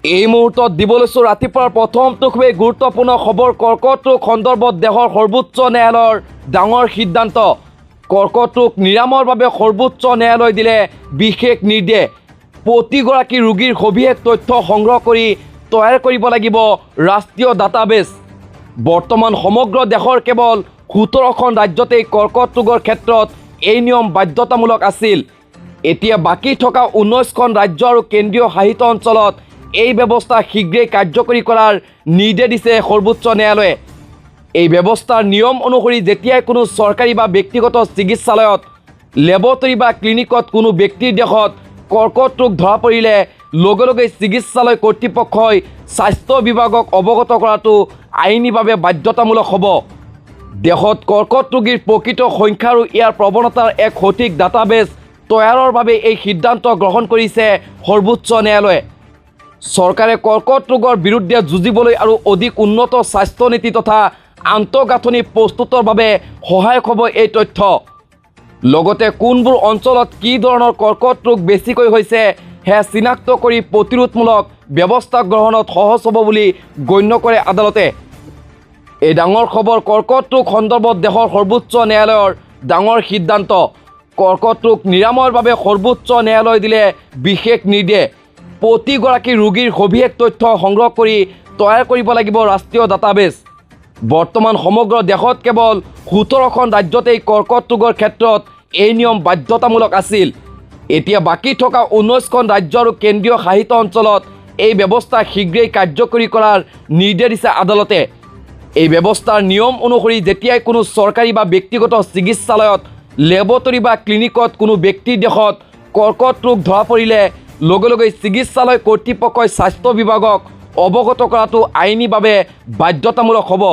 এই মুহূৰ্তত দিব লৈছোঁ ৰাতিপুৱাৰ প্ৰথমটো খুবেই গুৰুত্বপূৰ্ণ খবৰ। কৰ্কট ৰোগ সন্দৰ্ভত দেশৰ সৰ্বোচ্চ ন্যায়ালয়ৰ ডাঙৰ সিদ্ধান্ত। কৰ্কট ৰোগ নিৰাময়ৰ বাবে সৰ্বোচ্চ ন্যায়ালয়ে দিলে বিশেষ নিৰ্দেশ। প্ৰতিগৰাকী ৰোগীৰ সবিশেষ তথ্য সংগ্ৰহ কৰি তৈয়াৰ কৰিব লাগিব ৰাষ্ট্ৰীয় ডাটাবেছ। বৰ্তমান সমগ্ৰ দেশৰ কেৱল 17খন ৰাজ্যতেই কৰ্কট ৰোগৰ ক্ষেত্ৰত এই নিয়ম বাধ্যতামূলক আছিল। এতিয়া বাকী থকা 19খন ৰাজ্য আৰু কেন্দ্ৰীয় শাসিত অঞ্চলত এই ব্যৱস্থা শীঘ্ৰেই কাৰ্যকৰী কৰাৰ নিৰ্দেশ দিছে সৰ্বোচ্চ ন্যায়ালয়ে। এই ব্যৱস্থাৰ নিয়ম অনুসৰি যেতিয়াই কোনো চৰকাৰী বা ব্যক্তিগত চিকিৎসালয়ত, লেবৰেটৰী বা ক্লিনিকত কোনো ব্যক্তিৰ দেহত কৰ্কট ৰোগ ধৰা পৰিলে লগে লগে চিকিৎসালয় কৰ্তৃপক্ষই স্বাস্থ্য বিভাগক অৱগত কৰাটো আইনীভাৱে বাধ্যতামূলক হ'ব। দেশত কৰ্কট ৰোগীৰ প্ৰকৃত সংখ্যা আৰু ইয়াৰ প্ৰৱণতাৰ এক সঠিক ডাটাবেছ তৈয়াৰৰ বাবে এই সিদ্ধান্ত গ্ৰহণ কৰিছে সৰ্বোচ্চ ন্যায়ালয়ে। চৰকাৰে কৰ্কট ৰোগৰ বিৰুদ্ধে যুঁজিবলৈ আৰু অধিক উন্নত স্বাস্থ্য নীতি তথা আন্তঃগাঁথনি প্ৰস্তুতৰ বাবে সহায়ক হ'ব এই তথ্য। লগতে কোনবোৰ অঞ্চলত কি ধৰণৰ কৰ্কট ৰোগ বেছিকৈ হৈছে, সেয়া চিনাক্ত কৰি প্ৰতিৰোধমূলক ব্যৱস্থা গ্ৰহণত সহজ হ'ব বুলি গণ্য কৰে আদালতে। এই ডাঙৰ খবৰ। কৰ্কট ৰোগ সন্দৰ্ভত দেশৰ সৰ্বোচ্চ ন্যায়ালয়ৰ ডাঙৰ সিদ্ধান্ত। কৰ্কট ৰোগ নিৰাময়ৰ বাবে সৰ্বোচ্চ ন্যায়ালয়ে দিলে বিশেষ নিৰ্দেশ। প্ৰতিগৰাকী ৰোগীৰ সবিশেষ তথ্য সংগ্ৰহ কৰি তৈয়াৰ কৰিব লাগিব ৰাষ্ট্ৰীয় ডাটাবেছ। বৰ্তমান সমগ্ৰ দেশত কেৱল 17খন ৰাজ্যতেই কৰ্কট ৰোগৰ ক্ষেত্ৰত এই নিয়ম বাধ্যতামূলক আছিল। এতিয়া বাকী থকা 19খন ৰাজ্য আৰু কেন্দ্ৰীয় শাসিত অঞ্চলত এই ব্যৱস্থা শীঘ্ৰেই কাৰ্যকৰী কৰাৰ নিৰ্দেশ দিছে আদালতে। এই ব্যৱস্থাৰ নিয়ম অনুসৰি যেতিয়াই কোনো চৰকাৰী বা ব্যক্তিগত চিকিৎসালয়ত, লেবৰেটৰী বা ক্লিনিকত কোনো ব্যক্তিৰ দেহত কৰ্কট ৰোগ ধৰা পৰিলে লগে লগে চিকিৎসালয় কৰ্তৃপক্ষই স্বাস্থ্য বিভাগক অৱগত কৰাটো আইনীভাৱে বাধ্যতামূলক হ'ব।